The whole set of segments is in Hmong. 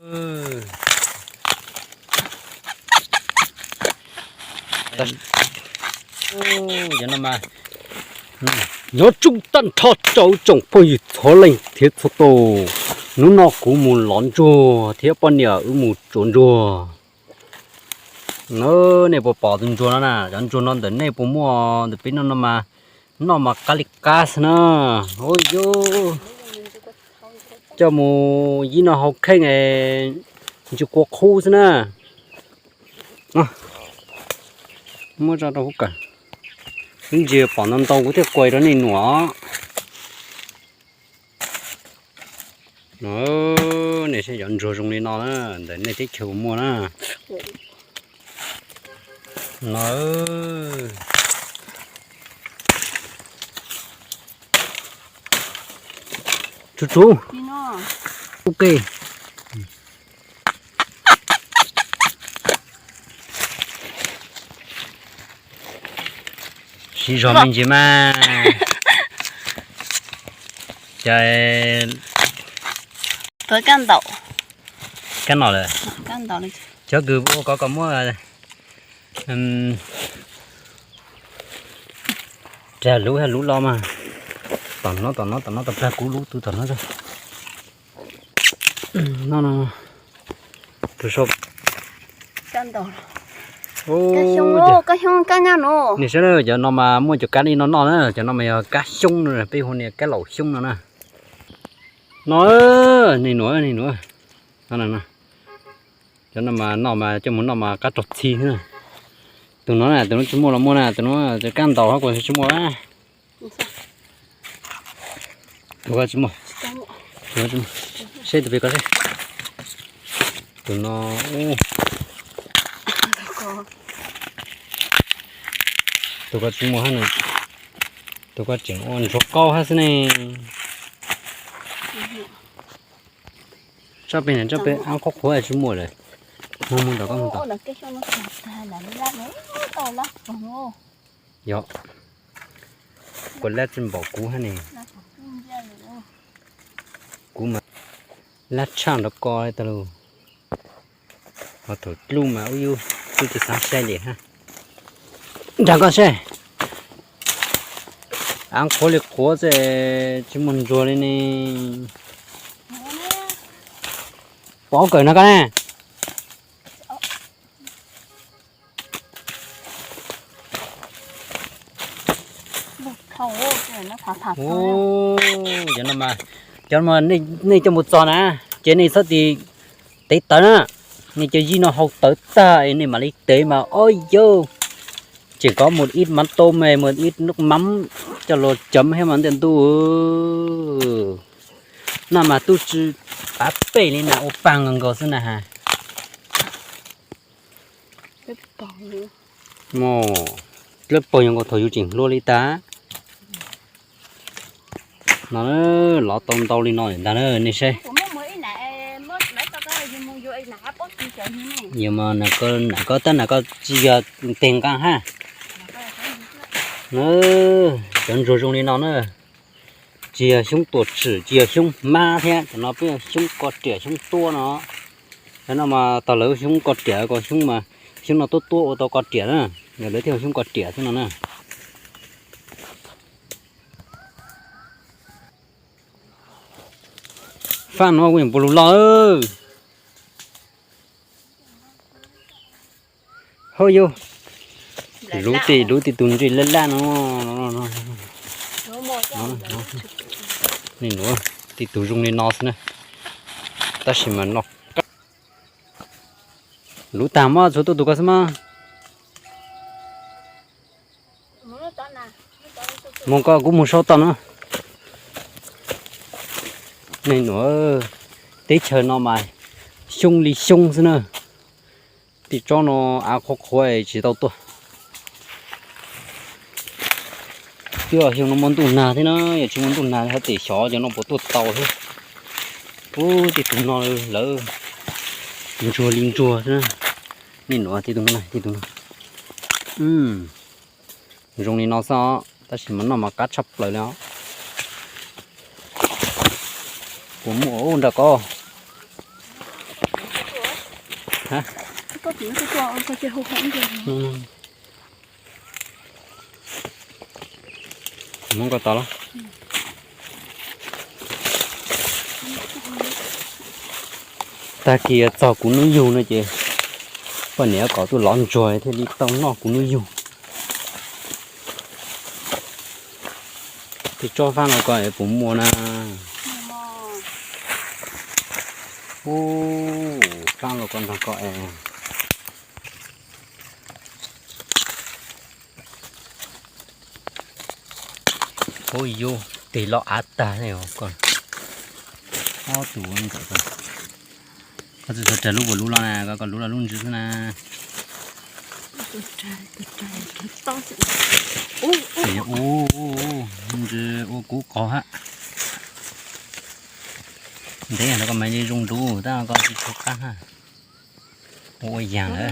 Nyob zoo tag nrho rau tsoom phooj ywg txhua leej thiab txhua tus. Hnub no kuv mus lov ntsuag thiab poj niam wb mus tsuav ntsuag. Nej puas pom tus ntsuag no na? Cov ntsuag no ntawm nej puas muaj ntawm peb no no mas, noj mas qab li qab xwb na. Ua yus coj mus yib no hau kheej es ntsis kua qhub xwb na. Muab tso rau hauv kawm. Ib ntsis pom ntau ntau kuv thiaj kuas rau nej nuam. Nej saib cov ntsuag zoo li no na, ntawm nej teb chaws puas muaj na. No. Tsuv tsuv. Ua ke. Siv zog me ntsis mas. Cov kab ntaum, kab no lawm. Cov kws ua kov kom muab plag lub, lub los mas. Tom no, tom no, tom no, tom plag kuv lub tus tom no. No no, tus sau. Kab xyoob, kab xyoob, kab nyob no. Nej saib, cov no mas muaj cov kab li no noj na, cov no mas yog kab xyoob no, peb hu nias kab laum xyoob no na. No, nej nuam, nej nuam. Cov no mas noj mas coj mus noj mas qab tso txhi xwb na. Tus no na, tus no tsis muaj los muaj na, tus no cov kab ntaum hab kuv tsis muaj na. Tus ko tsis muaj. Seb tus pem ko seb. Tus no, tus ko tsis muaj hab na. Tus ko tseem ua ntsuag qaub hab xwb ne. Tsob pem, tsob pem, ab qhuav qhuav tsis muaj lawm. Mus mus tom ko mus tom. Yog, kuv lab tsis npaum kuv hab ne. Kuv mas lab tshaj nrov ko tas lus. Ho thaum dlub mas ub yub, kuj tsis xav saib li hab. Nrag koj saib. Ab qhuav li qhuav xwb, tsis muaj ntsuag li ne. Pov kawm no koj ne. Cov no mas, cov no nej coj mus txog na, ces nej txhob tev tawv na, nej coj yij no hau tawv tag es nej mam li tev mas ob yau, tseem kov mus ib mab tau mas mus ib lub mab coj los cov hab mas ntiaj ntuj. No mas tub tsi pav pem li na ua pag nkaus nkaus xwb na has. Dlawb paug yog nkaus thaum yus tseem hluas li tas. No, lov tau ntau li no ntag na nej saib. Yog mas nam ko tab nam ko tsis yog teg nqaa hab. Cov ntsuag zoo li no na, tsis yog xyoob tuam tsim, tsis yog xyoob hmab thiab, cov no peb yog xyoob ko riam xyoob tuab no. Cov no mas tog lawv xyoob ko riam ko xyoob mas, xyoob no tuab tuab ua tau ko riam na, yog lawv thiaj ua xyoob ko riam xwb no na. Faj no kuj yeej puas lug loj. Hauj yus, luv tim, luv tim tus ntsis laj laj no. Nej nuav, tim tus zoo li no xwb na, tab sis mas no, luv tag mas tsuav tuaj tus ko xwb mas. Moog ko kuv moog sau tau na. Nej nuav, teb chaws no mas xyoob li xyoob xwb na. Tej tsob no av qhuav qhuav tsis tau tuaj. Twb xyoo no muaj ntuj nag thiab na, yog tsis muaj ntuj nag hab tim xyov cov no puas tuaj tau thiab. Ub, tej tus no lawv ntsuag li ntsuag xwb na. Nej nuav, tej tus no, tej tus no zoo li no xwb os, tab sis mas noj mas qab tshaj plaws li os. Puas muaj ub nrag ko. Muab koj tod los. Tag kis txog kuv hnub yug no ces poj niam kom tuaj lov ntsuag thiaj li tau noj kuv hnub yug. Tus tsob fab los ko es puas muaj na? Ub, fab los ko nrog ko es. Ub, yus tig loj av tag ne. Ob tug nkawm ko, koj tsis txhob raws lub puas lub los na, koj lub los lub ntsws xwb na. Ub, ub, ub, ntsws ua kuv qos hab. Ntev no koj mas li zoo ntuv tab koj tsis tshua qab hab. Ua ua yaag lawm.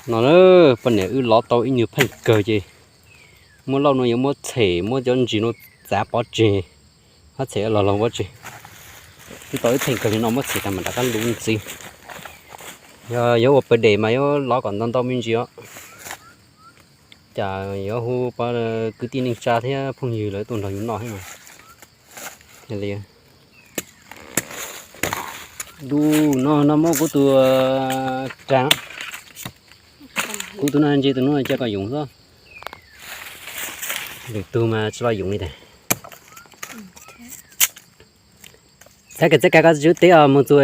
No na, poj niam wb lov tau ib nyuag pheej kawg ces muab lauj no yuav muab txhem muab cov ntsis no txav pov tseg, hab txhem los laug pov tseg. Wb tau ib pheej kawg li no muab txhem tag mam rov qab luv ntxiv. Yog yuav ua pawg dem mas yuav lov kom ntau ntau me ntsis os. Cas yuav hu pab kwv tij neej tsa thiab phooj ywg lawv tuaj nrog yus noj thiab mas. Dub no no muab kuv tus, kuv tus no ntse tus no cia kom yoom xwb. Lwm tug mas tsis los yoom li tas. Txav kawg txav kawg koj tsis teb os moog txug.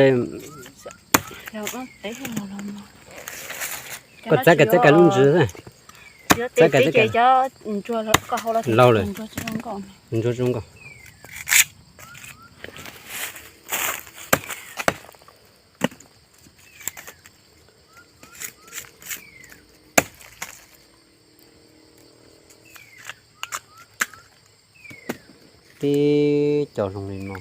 Koj txav kawg txav kawg lub ntsws xwb. Txav kawg txav kawg. Laug lawm. Ntsuag tsis zoo nkauj. Teb cov zoo li no.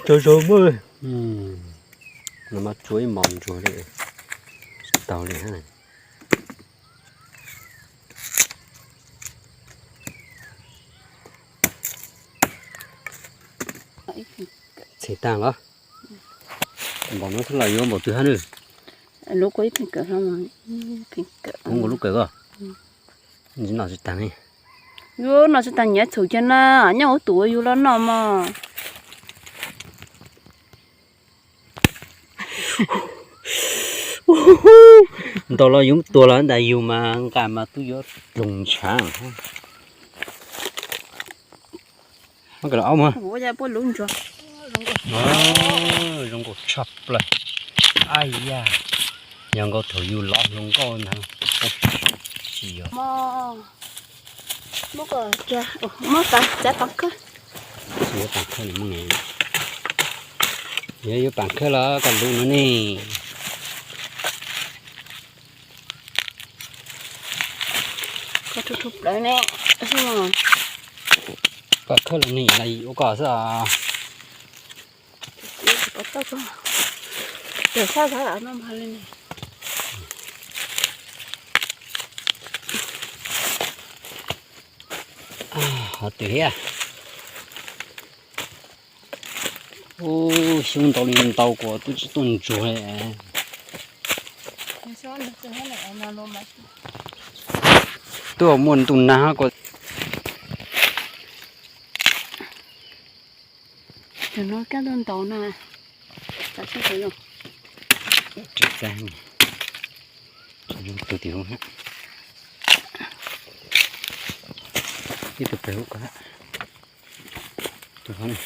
Cov zoo mas. Nws mas tsuav ib mos ntsuag li, tsis taus li hab. Txhem tag los? Npaum no xwb los yuav npaum twg hab nws? Lub kuv ib pheej kawm, kuv nkaus lub kawm ko. Noj tsis tag ne. Yuav noj tsis tag nyiav txhum kiag na, nyob ua tus ua yus los noj mog. Ntau los yus tuag los ntawm yus mas nqa mas tub yuav ploog ntshav. Zoo nkauj tshaj plaws. Ab ya, yog nkaus thaum yus lov hluas nkauj ntag. Tsis yog. Muab txav pam khawb. Tsis yuav pam khawb, yog yuav pam khawb los koj lub no ne. Koj khawb los nim ua koj xwb os. Hov twg thiab. Ub, xyoob ntau li ntau kuas twb tsis tuaj ntsuag li. Twb muaj ntuj nag kuas. Cov no kab tuaj ntaus na. Ib tug pawg hub ko, tus hov ne.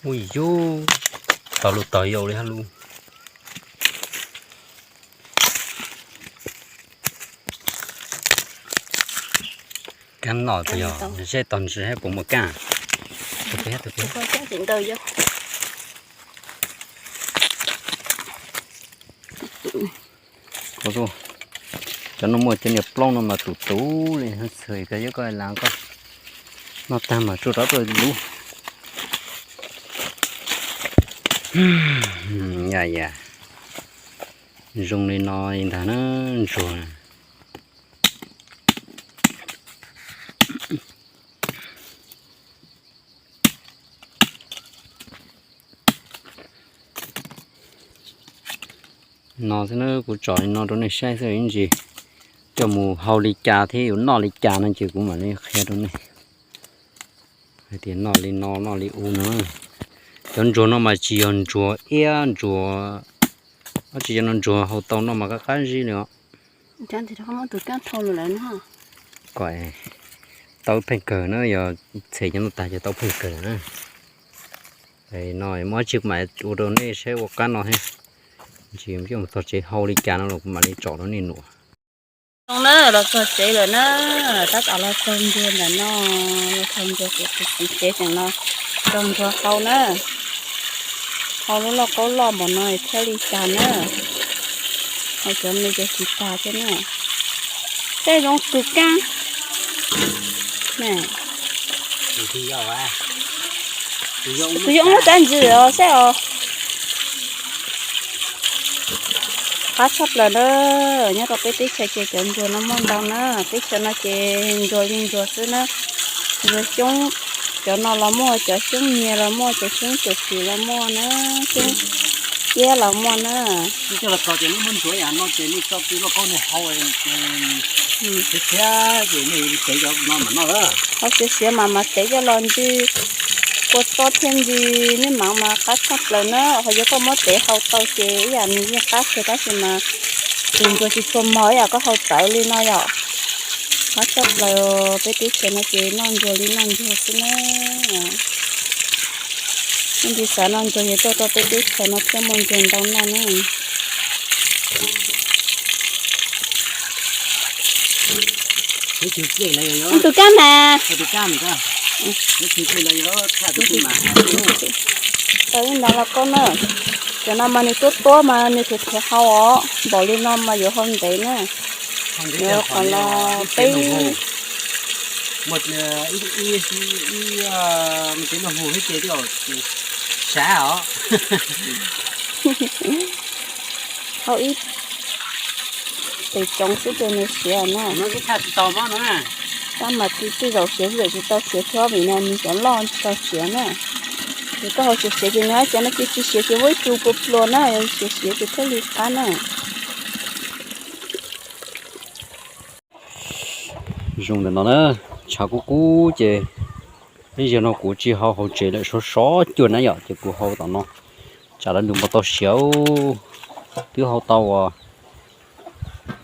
Ub yus, tau lub tau yau li hab lub. Kab noj puas yog, seb tau ntsis seb puas muaj kab. Tus peb, tus peb. Ko, Cov no muaj cov niag plaub no mas tus tus li, txhawm koj yuav koj las koj noj tag mas tsuj rov tuaj lub. Ya ya, zoo li no ntag na, ntsuag. No xwb na, kuv tsom li no rau nej saib xwb ib ntsis. Coj mus hau li cas thiab yuav noj li cas no ces kuv mam li qhia rau nej hais tias noj li no noj li u no. Cov ntsuag no mas tsis yog ntsuag iab ntsuag, tsis yog no ntsuag hau tau no mas qab qab zib li os. Kom tau pheej kawg na, yog txhem cov no tag ces tau pheej kawg na. No muab tsis mam ua rau nej saib ua qab no thiab. Ntsis coj mus txog tsev hau li cas no los kuv mam li tsom rau nej nuam. Zoo na, los txog tsev lawm na, tab tom los txog ntsuag ntawm no, los txog ntsuag kuv tus txiv tsev tseem no, txog ntsuag hau na, hau lub lauj kaub loj npaum no thiaj li tag na, hau cov me cov tsis tag thiab na. Tej zoo tus kab. Tus yau ub lub tab ntsis os saib os. Qab tshaj plaws na, nyob rau peb teb chaws ces cov ntsuag no muaj ntau na, teb chaws no ces ntsuag li ntsuag xwb na. Ntsuag xyoob, cov no los muaj, cov xyoob nyias los muaj, cov xyoob cuam xim los muaj na, xyoob iab los muaj na. Hau siav siav mas mas tev coj los ntsw kua txob thiab ntsw nij mav mas qab tshaj plaws na. Ho yog koj muab tev hau tau ces ib yam nws yeej qab kawg tab sis mas tus ntsuag tsis tshua mog, ib yam koj hau tawv li no yom. Qab tshaj plaws, peb teb chaws no ces noj ntsuag li noj ntsuag xwb na. Leej twg xav noj ntsuag ces tuaj rau peb teb chaws no thiaj muaj ntsuag ntau noj na. Tus kab mas. Tau ib ntag los koj na. Cov no mas nws tuab tuab mas nws khiav khiav hau os, npaum li no mas yuav hau ntev na. Yuav kom los peb hau ib tes tsoov xwb ces nws siav na. Tab mas twb zaum siav xwb tsis tau siav thiab vim no nws cov loj tsis tau siav na. Ces koj hau siav siav ces nws cov no ces tsis siav ces muab ib tsu pua pluas na, yog siav siav ces thiaj li qab na. Zoo ntawm no na, tshav kub kub ces ib zaug no kuv tsis hau hauv tsev lawm, sov sov cuag na yom, ces kuv hau tom no. Tsam lawv nws npau tau siav, twb hau tau uas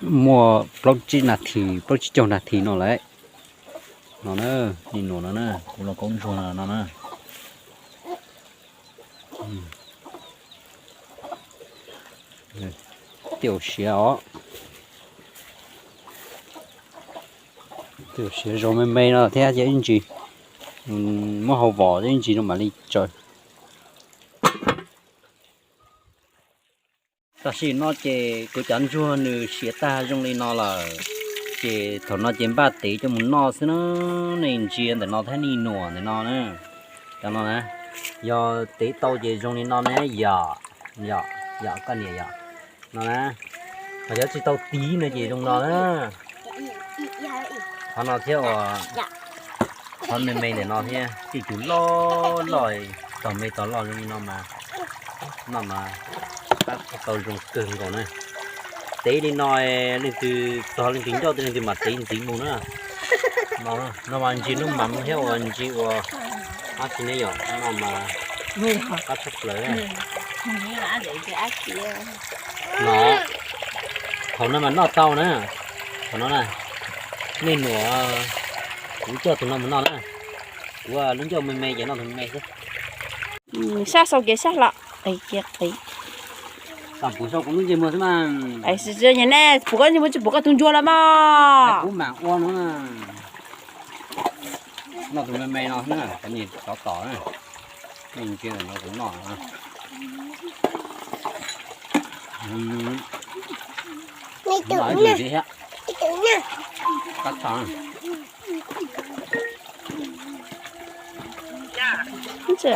muaj plaub tsib nas this, plaub tsib caug nas this no lawm. No na, nim nuam no na, kuv los kaub ntsuag no na. Tej zaum siav os. Tej zaum siav zaus me me no thiab ces ib ntsis muab hau vom ib ntsis no mam li tsaws. Tam sim no ces kuv cov ntsuag nws siav tag zoo li no lawm, ces thaum no ces npaj tev coj mus noj xwb na. Nej ntsia ntawm no thiab nej nuam ntawm no na. Cov no na, yog tev tau ces zoo li no ne, yom, yom, yom, koj niam yom. No na, ho cov tsis tau tiv no ces zoo no na. Qhov no thiab uas, qhov me me ntawm no thiab, tij tus loj loj, tog me tog loj zoo li no mas, no mas qab tau zoo kawg nkaus na. Tev li no, leej twg txog leej twg ncauj leej twg mam tev ntxiv mus na. No mas ntsis lub mam thiab uas ntsis uas, ab tsi ne yom, no mas qab tshaj plaws. No, thaum no mas noj tau na. Thaum no na, nej nuam, kuv coj tus no mus noj na. Kuv lub ncauj me me ces noj tus me me xwb. Sab sau kev sab hlo, qis kiag qis. Tam puv sau kuv lub ntsej muag xwb mas. Qis, ne puv koj ntsej muag tsis puv koj tus ntsuag los mas. Kuv mam ua no. Noj tus me me no na, cov niag tsov tom na. Nej ntsia ntawm no kuv noj. Noj ib tug thiab. Qab tag. Ntse.